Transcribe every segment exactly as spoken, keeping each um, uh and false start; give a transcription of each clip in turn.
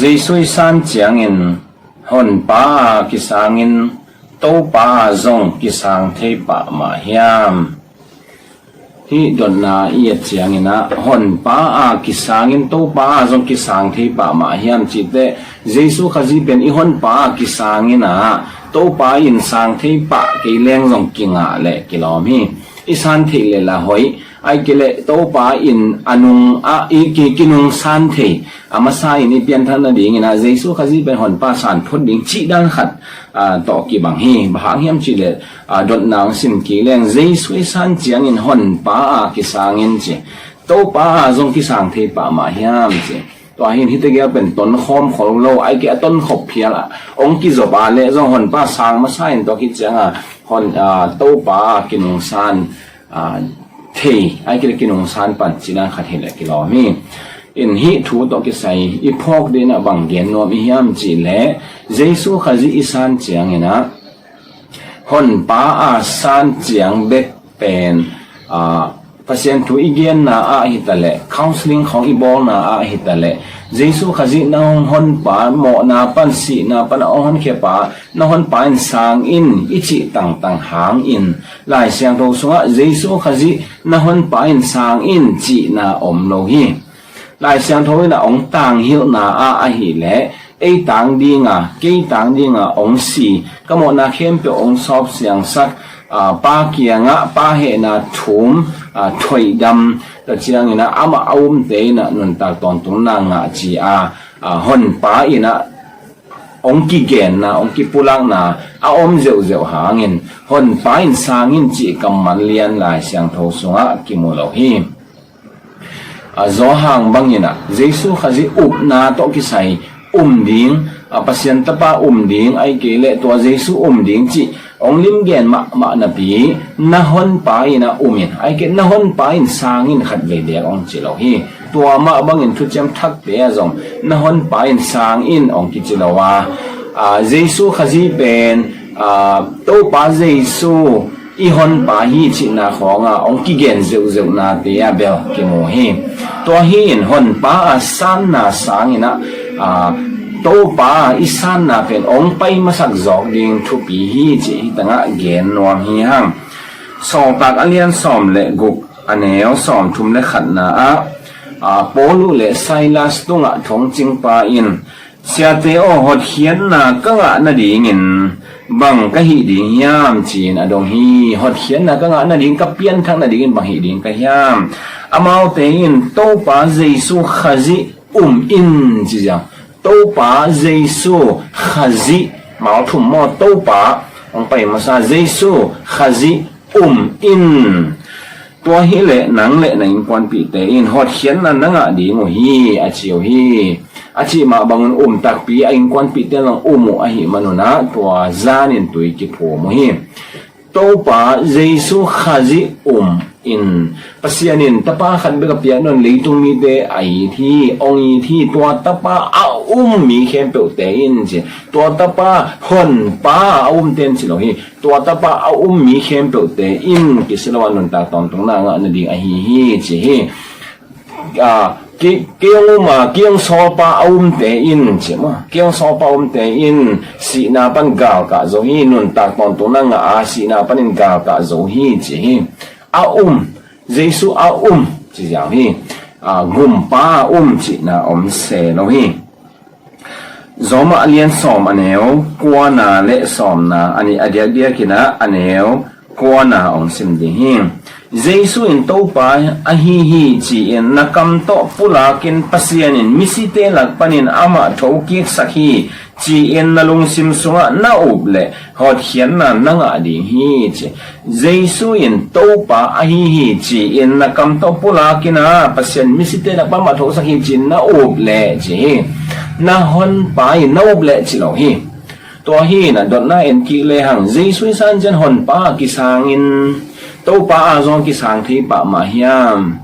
Jesu i san ciangin Honpa a kisangin Topa a zong kisang thei pahmah hiam? Hih dotna i et ciangin ah Honpa a kisangin Topa a zong kisang thei pahmah hiam cih teh, Jesu Khazih pen i Honpa a kisangin ah Topa in sang thei pah kei leng zong kingah leh kilawm hi. I san theih leh lah hoih, ahih kei leh Topa in a nung ah i ki, kinungsan thei, a masa in i pianthak nadingin ah Jesu Khazih pen Honpa san phot ding cih dan khat, aa, tawh kibang hi. Bang hang hiam cih leh, aa, dotna hong sim kik leng, Jesu i san ciangin Honpa a kisangin ci, Topa a zong kisang thei pahmah hiam ci. Tua hi in hih tegel pen tonkhawm khol lo, ahih kei a tonkhop phial a hong kizop a leh zong Honpa sang masa in tua khit ciang a Hon, aa, Topa a kinungsan, aa, thei, ahih kei leh kinungsan pan cih dan khat hi leh kilawm hi. In hih thu tawh kisai i phawk dingin ah bang gen nuam i hiam cih leh, Jesu Khazih i san ciangin ah Honpa a san ciang bek pen, aa, Pasian thu i genna ah hi ta leh, counselling khawng i bawlna ah hi ta leh, Jesu Khazih na hong Honpa, mawhna pan, sihna pan a hong honkhia pa, na Honpa in sang in i cih tangtang hangin, Lai Siangtho sungah Jesu Khazih na Honpa in sang in cihna om lo hi. Lai Siangtho in ah hong tanghilhna ah ahih leh, ei tang ding a, kei tang ding a hong si, ka mawhna khempeuh hong sawp siangsak, aa, Pa kiangah, Pa hehna thum, aa, thoihdam, tua ciangin ah amah a umte in ah nuntak tawntungna ngah ci a, aa, Honpa in ah hong kigenna, hong kipulakna a om zeuhzeuh hangin, Honpa in sang in cih kammal lian Lai Siangtho sungah kimu lo hi. A, Johan bangin ah Jesu Khazih upna tawh kisai um ding, a, Pasian Tapa um ding, ahih kei leh tua Jesu um ding cih hong limgen mahmah napi, na Honpa in ah um in, ahih kei leh na Honpa in sang in khatvei beek hong ci lo hi. Tua mah bangin Thuciam Thakte ah zong na Honpa in sang in hong kici lo a, aa, Jesu Khazih pen, aa, Topa Jesu i Honpa hi cihna khawng ah hong kigen zeuhzeuhnate ah bel kimu hi. Tua hi in Honpa a sanna sangin ah, aa, Topa i sanna pen hong pai masak zawk ding thupi hi cih hih tengah gen nuam hi hang. Sawltak a lian sawm le guk, a neu sawmthum le khatna ah, aa, Paul le Silas tungah thongcingpa in, "Siate aw, hotkhiatna ka ngah nadingin bang ka hih ding hiam?" ci-in a dong hi. Hotkhiatna ka ngah nading, ka pianthak nadingin bang hih ding ka hiam? Amaute in, "Topa Jesu Khazih um in," ci ziau. Topa Jesu Khazih, mawk thum maw, Topa, hong pai masa, Jesu Khazih um in. Tua hi leh nang le na innkuanpihte in hotkhiatna na ngah ding uh hi, a ci uh hi. A cih mah bangun um takpi a innkuanpihte in zong um uh ahih manun ah tua zanin tui kiphum uh hi. Topa Jesu Khazih um in. Pasian in Tapa khat bek a piak nawn, leitung mite a it hi, hong it hi. Tua Tapa a um mi khempeuhte in ci. Tua Tapa Honpa a umte in ci lo hi. Tua Tapa a um mi khempeuhte in kisia lo a nuntak tawntungna ngah nading ahi hi ci hi. A, kei, kei hong um a, kei hong sawlpa a umte in ci maw. Kei hong sawlpa a umte in sihna pan galkah zo hi, nuntak tawntungna ngah a, sihna panin galkah zo hi ci hi. A um, Jesu a um ci ziau hi. A, gumpa a um cihna om se lo hi. Rom a lian sawm, a neu kuana le sawmna, a nih a diakdiakin ah a neu kuana hong sim ding hi. Jesu in Topa ahi hi ci-in na kam tawh pulakin Pasian in misite lak panin amah thokiksak hi ci-in na lungsim sungah na up leh hotkhiatna na ngah ding hi ci. Jesu in Topa ahi hi ci-in na kam tawh pulakin ah Pasian misite lak pan amah thoksak hi ci-in na up leh ci hi. Na Honpa in na up leh ci lo hi. Tua hi in a dotna en kik lehang, Jesu i san ciang Honpa a kisangin Topa a zong kisang thei pahmah hiam?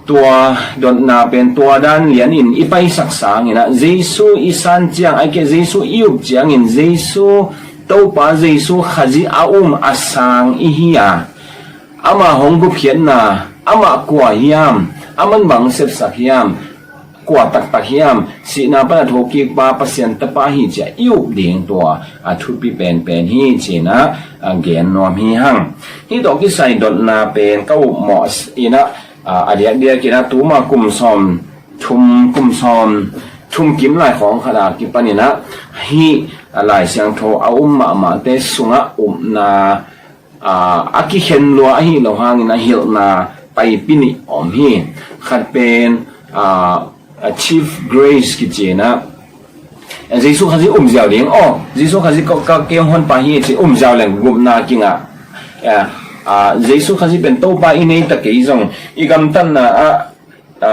Tua dotna pen tua dan lianin i paisak sangin ah, Jesu i san ciang, ahih kei leh Jesu i up ciangin Jesu, Topa Jesu Khazih a um a sang i hi a, amah hong gupkhiatna, amah kua hiam, aman bang sepsak hiam, kua taktak hiam, sihna pana thokikpa Pasian Tapa hi ci-a i up ding tua a thupi penpen hi ci-in ah a gen nuam hi hang. Hih tawh kisai dotna pen ka upmawh in ah, a diakdiakin ah tuma kum sawm thum, kum sawm thum kim lai khawng khat a kipanin ah hih a Lai Siangtho a um mahmahte sungah upna a, a kikhen lua ahi lo hangin a hilhna paipi nih om hi. Khat pen, a, a Chief Grace kici-in ah, a, Jesu Khazih um ziau ding. Aw, Jesu Khazih ka, ka kei hong honpa hi ci um ziau leng gupna kingah. A, a, Jesu Khazih pen Topa i nei ta kei zong, i gamtatna ah, a,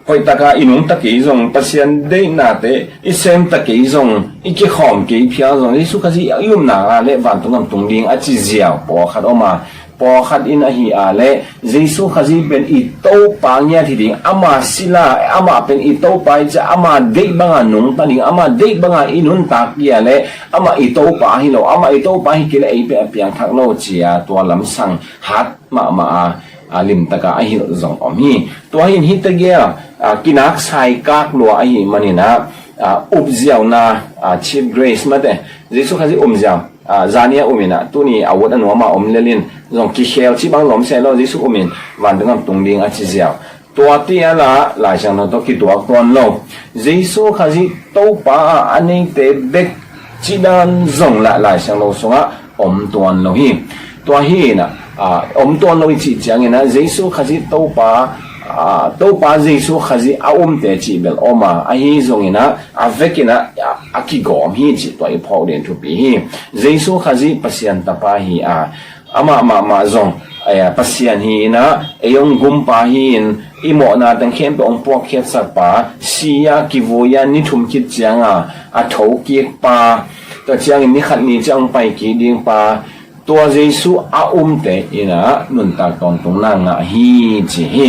hoih taka i nungta kei zong, Pasian deihnate i semta kei zong, i kikhawm kei phial zong, Jesu Khazih i upna a leh vantung gam tung ding a ci ziau pawlkhat om a, pawlkhat in ahi a leh Jesu Khazih pen i Topa ngiat hi ding, ama sila, ama pen i Topa hi ci-a, ama deih banga nungta ding, ama deih banga i nuntak hi a leh ama i Topa hi lo, ama i Topa hi kei leh ei pen a piangthak lo ci-a tua lamsang hat mahmah a, a, limtaka a hilh zong om hi. Tua hi in hih tegel, a, kinak saikak lua ahih manin ah, a, upziauna, a, Chief Grace mate, Jesu Khazih um ziau, a, zani a um in ah tuni a ut a nuam a om lel in zong kikhel cih bang lawm seh lo, Jesu um in vantung gam tung ding a ci ziau. Tua tiala Lai Siangtho tawh kituak tuan lo. Jesu Khazih Topa a, a neite bek cih dan zong lah Lai Siangtho sungah om tuan lo hi. Tua hi in ah, a, om tuan lo i cih ciangin ah Jesu Khazih Topa, a, Topa Jesu Khazih a umte cih bel om a, ahi zongin ah a vekin ah, a, a kigawm hi cih tua i phawk ding thupi hi. Jesu Khazih Pasian Tapa hi a, amah mahmah zong, eh, Pasian hi in ah, ei hong gumpa hi in, i mawhna teng khempeuh hong puakkhiatsakpa, si a kivui a ni thum khit cianga a thokikpa, tua ciangin ni khat ni ciang hong paikik dingpa, tua Jesu a umte in ah nuntak tawntungna ngah hi ci hi.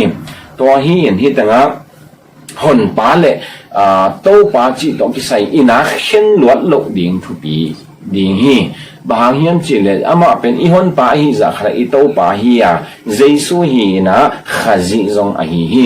Tua hi in hih tengah honpa le, aa, Topa cih tawh kisai i nak khen luat loh ding thupi ding hi. Bang hang hiam cih leh amah pen i honpa ahi zah khat ah i Topa hi a, Jesu hi in ah Khazih zong ahi hi.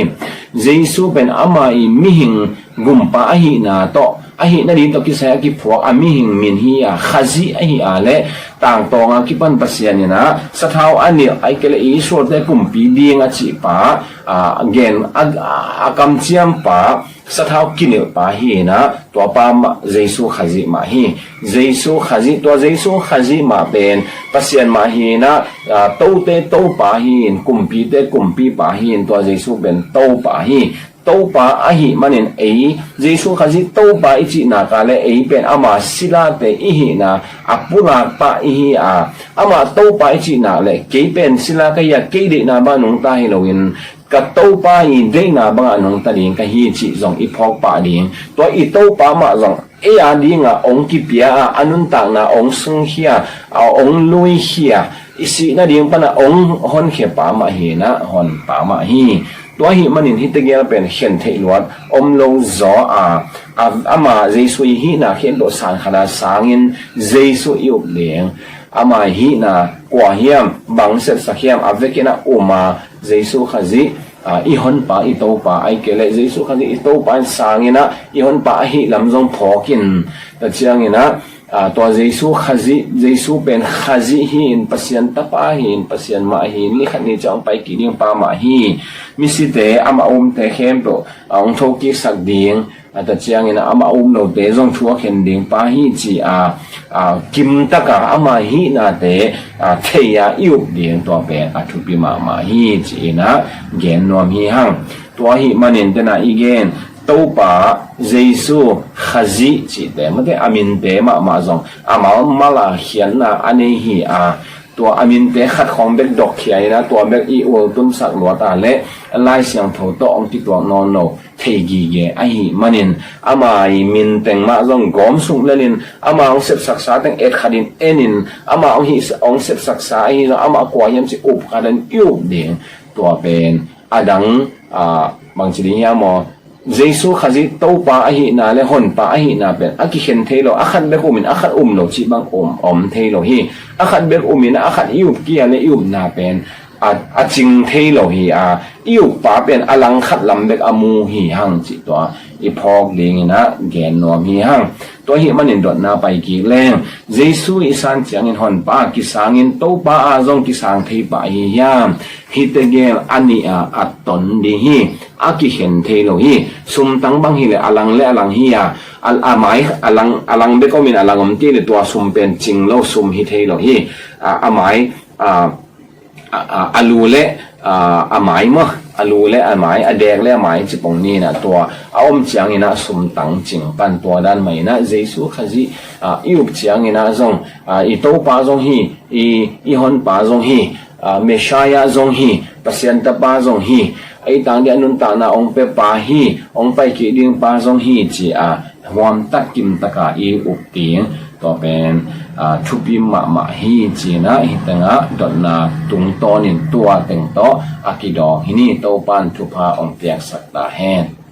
Jesu pen ama i mihing gumpa ahihna tawh, ahih nading tawh kisai a kiphuak a mihing min hi a, Khazih ahi a leh tangtawnga kipan Pasian in ah sathau a nilh ahih kei leh Israelte kumpi ding a cihpa, a, gen a, a, a kamciampa, sathau kinilhpa hi in ah, tuapa mah Jesu Khazih mah hi. Jesu Khazih, tua Jesu Khazih mah pen Pasian mah hi in ah, a, tote Topa hi in, kumpite kumpipa hi in, tua Jesu pen Topa hi. Topa ahih manin ei Jesu Khazih Topa i cih nak a leh ei pen ama silate i hihna a pulakpa i hi a, ama Topa i cih nak leh kei pen sila ka hi a, kei deihna bang nungta hi loin ka Topa i deihna bangah nungta ding ka hi cih zong i phawk pah ding. Tua i Topa mah zong ei a dinga hong kipia a, a nuntakna hong sungkhia, a hong luikhia, i sih nading pana hong honkhia pa mah hi in ah, honpa mah hi. Tua ahih manin hih tegel pen khen theih luat om lo zaw a, a, ama Jesu i hihna khempeuh sang khat a sangin Jesu i up ding. Ama i hihna kua hiam, bang sepsak hiam, a vekin ah um a, Jesu Khazih, a, i honpa, i Topa, ahih kei leh Jesu Khazih i Topa in sangin ah, i honpa ahih lam zong phawk in, tua ciangin ah, a, tua Jesu Khazih, Jesu pen Khazih hi in, Pasian Tapa hi in, Pasian mah hi in, ni khat ni ciang hong paikik dingpa mah hi. Misite, amah umte khempeuh, a, hong thokiksak ding, a, tua ciangin ah amah um lote zong thu a khen dingpa hi ci a, a, kimtaka ama hihnate, a, thei a i up ding tua pen a thupi mahmah hi ci in ah gen nuam hi hang. Tua ahih manin tena i gen Topa, Jesu, Khazih cihte, mate a minte mahmah zong a malmal a khiatna a nei hi a, tua a minte khat khawng bek dok khia in ah, tua bek i ultunsak luat a leh Lai Siangtho tawh hong kituak nawn lo thei gige ahih manin, ama i min teng mah zong gawm suk lelin, ama hong sepsaksa teng et khatin enin, ama hong hih, hong sepsaksa ahi zong, ama kua hiam cih up khatin i up ding. Tua pen a dang, a, bangci ding hiam aw, Jesu Khazih Topa ahihna le honpa ahihna pen a kikhen thei lo, a khat bek umin a khat um lo cih bang um, om thei lo hi. A khat bek umin a khat i up kei a le i upna pen a, a cing thei lo hi a, i ukpa pen a langkhat lam bek a mu hi hang cih tua i phawk dingin a gen nuam hi hang. Tua ahih manin dotna pai kik leng, Jesu i san ciangin Honpa a kisangin Topa a zong kisang thei pah hi hiam? Hite gel a nih a a ton ding hi. A kikhen thei lo hi. Sumtang bang hileh a lang le a lang hi a, a, a mai a lang, a lang bek omin a lang om ti le tua sum pen cing lo sum hi thei lo hi. A, a mai a, a, a, a lu le a, a mai maw, a lu le a mai, a dek le a mai cipong ni na tua a om ciangin a sumtang cing pan tua dan mai na Jesu Khazih a, i uk ciangin a zong a, i Topa zong hi, i, i Honpa zong hi, a, Messiah zong hi, Pasian Tapa zong hi, a i tang dia nuntakna ong pepa hi, ong pai kik ding pa zong hi ci a, huam tak kim taka i uk ding tua pen a, thupi mahmah hi ci na hi tengah dotna tungtawnin tua teng tawh a kidawng hi ni. Topan thupha ong piaksak ta hen.